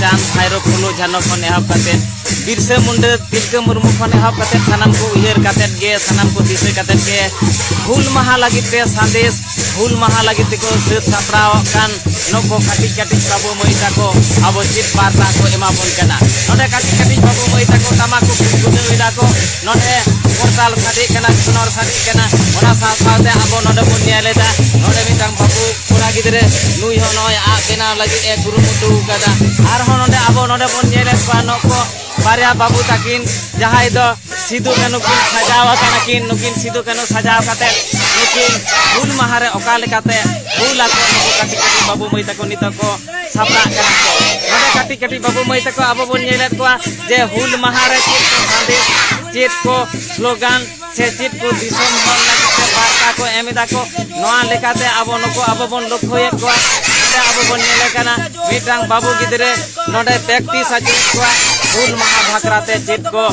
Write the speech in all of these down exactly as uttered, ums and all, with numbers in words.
ᱪᱟᱸᱫ ᱵᱷᱟᱭᱨᱳ ᱯᱷᱩᱞᱳ ᱡᱷᱟᱱᱳ ᱠᱷᱚᱱ ᱮᱦᱚᱵ ᱠᱟᱛᱮ, ᱵᱤᱨᱥᱟᱹ ᱢᱩᱱᱰᱟᱹ, ᱛᱤᱞᱠᱟᱹ ᱢᱩᱨᱢᱩ ᱠᱷᱚᱱ ᱮᱦᱚᱵ ᱠᱟᱛᱮ, ᱥᱟᱱᱟᱢ ᱠᱚ ᱩᱭᱦᱟᱹᱨ ᱠᱟᱛᱮ ᱜᱮ, ᱥᱟᱱᱟᱢ ᱠᱚ ᱫᱤᱥᱟᱹ ᱠᱟᱛᱮ ᱜᱮ ᱦᱩᱞ ᱢᱟᱦᱟ ᱞᱟᱹᱜᱤᱫ ᱛᱮ ᱥᱟᱸᱫᱮᱥ, ᱦᱩᱞ ᱢᱟᱦᱟ ᱞᱟᱹᱜᱤᱫ ᱛᱮᱠᱚ ᱥᱟᱹᱛ ᱥᱟᱯᱲᱟᱣᱚᱜ ᱠᱟᱱ ᱱᱩᱠᱩ ᱠᱟᱹᱴᱤᱡ ᱠᱟᱹᱴᱤᱡ ᱵᱟᱹᱵᱩ ᱢᱟᱹᱭ ᱛᱟᱠᱚ ᱟᱵᱚ ᱪᱮᱫ ᱵᱟᱨᱛᱟ ᱠᱚ ᱮᱢᱟ ᱵᱚᱱ ᱠᱟᱱᱟ᱾ ᱱᱚᱰᱮ ᱠᱟᱹᱴᱤᱡ ᱠᱟᱹᱴᱤᱡ ᱵᱟᱹᱵᱩ ᱢᱟᱹᱭ ᱛᱟᱠᱚ ᱴᱟᱢᱟᱠ ᱠᱚ ᱜᱩᱱᱜᱩᱱᱟᱹᱣ ᱮᱫᱟ ᱠᱚ᱾ ᱱᱚᱰᱮ ᱠᱚᱨᱛᱟᱞ ᱥᱟᱰᱮᱜ ᱠᱟᱱᱟ, ᱥᱚᱱᱚᱨ ᱥᱟᱰᱮᱜ ᱠᱟᱱᱟ᱾ ᱚᱱᱟ ᱥᱟᱶ ᱥᱟᱶᱛᱮ ᱟᱵᱚ ᱱᱚᱰᱮ ᱵᱚᱱ ᱧᱮᱞ ᱮᱫᱟ, ᱱᱚᱰᱮ ᱢᱤᱫᱴᱟᱝ ᱵᱟᱹᱵᱩ ᱠᱚᱲᱟ ᱜᱤᱫᱽᱨᱟᱹ, ᱱᱩᱭ ᱦᱚᱸ ᱱᱚᱜᱼᱚᱭ ᱟᱜ ᱵᱮᱱᱟᱣ ᱞᱟᱹᱜᱤᱫ ᱮ ᱠᱩᱨᱩᱢᱩᱴᱩ ᱟᱠᱟᱫᱟ᱾ ᱟᱨᱦᱚᱸ ᱱᱚᱰᱮ ᱟᱵᱚ ᱱᱚᱰᱮ ᱵᱚᱱ ᱧᱮᱞᱮᱫ ᱠᱚᱣᱟ, ᱱᱩᱠᱩ ᱵᱟᱨᱭᱟ ᱵᱟᱹᱵᱩ ᱛᱟᱹᱠᱤᱱ, ᱡᱟᱦᱟᱸᱭ ᱫᱚ ᱥᱤᱫᱩ ᱠᱟᱹᱱᱦᱩ ᱠᱤᱱ ᱥᱟᱡᱟᱣ ᱟᱠᱟᱱᱟ ᱠᱤᱱ᱾ ᱱᱩᱠᱤᱱ ᱥᱤᱫᱩ ᱠᱟᱹᱱᱦᱩ ᱥᱟᱡᱟᱣ ᱠᱟᱛᱮ ᱱᱩᱠᱤᱱ ᱦᱩᱞ ᱢᱟᱦᱟ ᱨᱮ ᱚᱠᱟ ᱞᱮᱠᱟᱛᱮ ᱦᱩᱞ ᱟᱠᱚ, ᱱᱩᱠᱩ ᱠᱟᱹᱴᱤᱡ ᱠᱟᱹᱴᱤᱡ ᱵᱟᱹᱵᱩ ᱢᱟᱹᱭ ᱛᱟᱠᱚ ᱱᱤᱛᱚᱜ ᱠᱚ ᱥᱟᱯᱲᱟᱜ ᱠᱟᱱᱟ ᱠᱚ᱾ ᱱᱚᱰᱮ ᱠᱟᱹᱴᱤᱡ ᱠᱟᱹᱴᱤᱡ ᱵᱟᱹᱵᱩ ᱢᱟᱹᱭ ᱛᱟᱠᱚ ᱟᱵᱚ ᱵᱚᱱ ᱧᱮᱞᱮᱫ ᱠᱚᱣᱟ ᱡᱮ ᱦᱩᱞ ᱢᱟᱦᱟ ᱨᱮ ᱪᱮᱫ ᱠᱚ ᱥᱟᱸᱫᱮᱥ, ᱪᱮᱫ ᱠᱚ ᱥᱞᱳᱜᱟᱱ ᱥᱮ ᱪᱮᱫ ᱠᱚ ᱫᱤᱥᱚᱢ ᱦᱚᱲ ᱞᱟᱹᱜᱤᱫ ᱛᱮ ᱵᱟᱨᱛᱟ ᱠᱚ ᱮᱢ ᱮᱫᱟ ᱠᱚ᱾ ᱱᱚᱣᱟ ᱞᱮᱠᱟᱛᱮ ᱟᱵᱚ ᱱᱩᱠᱩ ᱟᱵᱚ ᱵᱚᱱ ᱞᱚᱠᱠᱷᱚᱭᱮᱫ ᱠᱚᱣᱟ᱾ ᱱᱚᱰᱮ ᱟᱵᱚ ᱵᱚᱱ ᱧᱮᱞᱮ ᱠᱟᱱᱟ ᱢᱤᱫᱴᱟᱝ ᱵᱟᱹᱵᱩ ᱜᱤᱫᱽᱨᱟᱹ ᱱᱚᱰᱮ ᱯᱨᱮᱠᱴᱤᱥ ᱟᱹᱪᱩᱨᱮᱫ ᱠᱚᱣᱟ ᱦᱩᱞ ᱢᱟᱦᱟ ᱵᱷᱟᱠᱷᱨᱟ ᱛᱮ ᱪᱮᱫ ᱠᱚ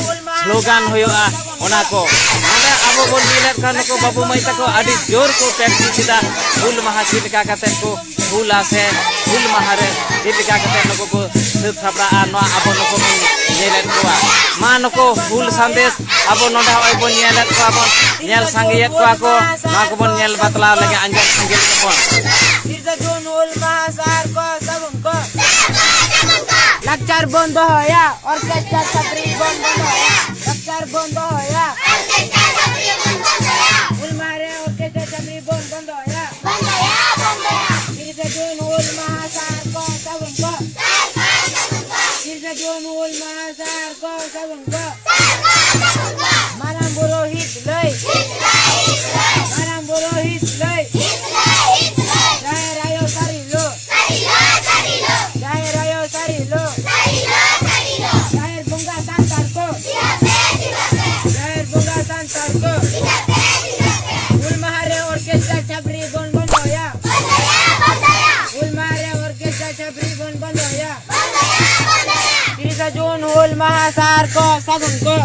ᱥᱞᱳᱜᱟᱱ ᱦᱩᱭᱩᱜᱼᱟ ᱚᱱᱟ ᱠᱚ᱾ ᱱᱚᱰᱮ ᱟᱵᱚ ᱵᱚᱱ ᱧᱮᱞᱮᱫ ᱠᱟᱱ ᱱᱩᱠᱩ ᱵᱟᱹᱵᱩ ᱢᱟᱹᱭ ᱛᱟᱠᱚ ᱟᱹᱰᱤ ᱡᱳᱨ ᱠᱚ ᱯᱨᱮᱠᱴᱤᱥ ᱮᱫᱟ ᱦᱩᱞ ᱢᱟᱦᱟ ᱪᱮᱫ ᱞᱮᱠᱟ ᱠᱟᱛᱮ ᱠᱚ ᱦᱩᱞᱟ ᱥᱮ ᱦᱩᱞ ᱢᱟᱦᱟ ᱨᱮ ᱪᱮᱫ ᱞᱮᱠᱟ ᱠᱟᱛᱮ ᱱᱩᱠᱩ ᱠᱚ ᱥᱟᱹᱛ ᱥᱟᱯᱲᱟᱜᱼᱟ, ᱱᱚᱣᱟ ᱟᱵᱚ ᱱᱩᱠᱩ ᱵᱚᱱ ᱧᱮᱞᱮᱫ ᱠᱚᱣᱟ᱾ ᱢᱟ ᱱᱩᱠᱩ ᱦᱩᱞ ᱥᱟᱸᱫᱮᱥ ᱟᱵᱚ ᱱᱚᱰᱮ ᱦᱚᱸᱜᱼᱚᱭ ᱵᱚᱱ ᱧᱮᱞᱮᱫ ᱠᱚᱣᱟ ᱵᱚᱱ, ᱧᱮᱞ ᱥᱟᱸᱜᱮᱭᱮᱫ ᱠᱚᱣᱟ ᱠᱚ, ᱱᱚᱣᱟ ᱠᱚᱵᱚᱱ ᱧᱮᱞ ᱵᱟᱛᱞᱟᱣ ᱞᱮᱜᱮ, ᱟᱸᱡᱚᱢ ᱥᱟᱸᱜᱮ ᱞᱮᱜᱮ ᱵᱚᱱ᱾ ᱛᱤᱨᱤᱥᱟ ᱡᱩᱱ ᱦᱩᱞ ᱢᱟᱦᱟ ᱥᱟᱨ ᱠᱚ ᱥᱟᱹᱜᱩᱱ ᱠᱚ᱾ ᱞᱟᱠᱪᱟᱨ ᱵᱚᱱ ᱫᱚᱦᱚᱭᱟ, ᱚᱨᱠᱮᱥᱴᱟᱨ ᱪᱷᱟᱹᱯᱨᱤ ᱵᱚᱱ ᱵᱚᱱᱫᱚᱭᱟ᱾ ᱞᱟᱠᱪᱟᱨ ᱵᱚᱱ ᱫᱚᱦᱚᱭᱟ᱾ ᱦᱩᱞ ᱢᱟᱦᱟ ᱨᱮ ᱚᱨᱠᱮᱥᱴᱟᱨ ᱪᱷᱟᱹᱯᱨᱤ ᱵᱚᱱ ᱵᱚᱱᱫᱚᱭᱟ᱾ ᱛᱤᱨᱤᱥᱟ ᱡᱩᱱ ᱦᱩᱞ ᱢᱟᱦᱟ ᱥᱟᱨ ᱠᱚ ᱥᱟᱹᱜᱩᱱ ᱠᱚ᱾ ᱛᱤᱨᱤᱥᱟ ᱡᱩᱱ ᱦᱩᱞ ᱢᱟᱦᱟ ᱥᱟᱨ ᱠᱚ ᱥᱟᱹᱜᱩᱱ ᱠᱚ᱾ ᱢᱟᱨᱟᱝ ᱵᱩᱨᱩ ᱦᱤᱛ ᱞᱟᱹᱭ᱾ ᱢᱟᱨᱟᱝ ᱵᱩᱨᱩ ᱦᱤᱛ ᱞᱟᱹᱭ᱾ ᱡᱟᱦᱮᱨ ᱟᱭᱳ ᱥᱟᱹᱨᱤ ᱞᱚ᱾ ᱡᱟᱦᱮᱨ ᱟᱭᱳ ᱥᱟᱹᱨᱤ ᱞᱚ᱾ ᱡᱟᱦᱮᱨ ᱵᱚᱸᱜᱟ ᱥᱟᱱᱛᱟᱲ ᱠᱚ᱾ ᱡᱟᱦᱮᱨ ᱵᱚᱸᱜᱟ ᱥᱟᱱᱛᱟᱲ ᱠᱚ᱾ ᱦᱩᱞ ᱢᱟᱦᱟ ᱨᱮ ᱚᱨᱠᱮᱥᱴᱟᱨ ᱪᱷᱟᱯᱨᱤ ᱵᱚᱱ ᱵᱚᱱᱫᱚᱭᱟ᱾ ᱦᱩᱞ ᱢᱟᱦᱟ ᱨᱮ ᱚᱨᱠᱮᱥᱴᱟᱨ ᱪᱷᱟᱯᱨᱤ ᱵᱚᱱ ᱵᱚᱱᱫᱚᱭᱟ᱾ ᱛᱤᱨᱤᱥᱟ ᱡᱩᱱ ᱦᱩᱞ ᱢᱟᱦᱟ ᱥᱟᱨ ᱠᱚ ᱥᱟᱹᱜᱩᱱ ᱠᱚ᱾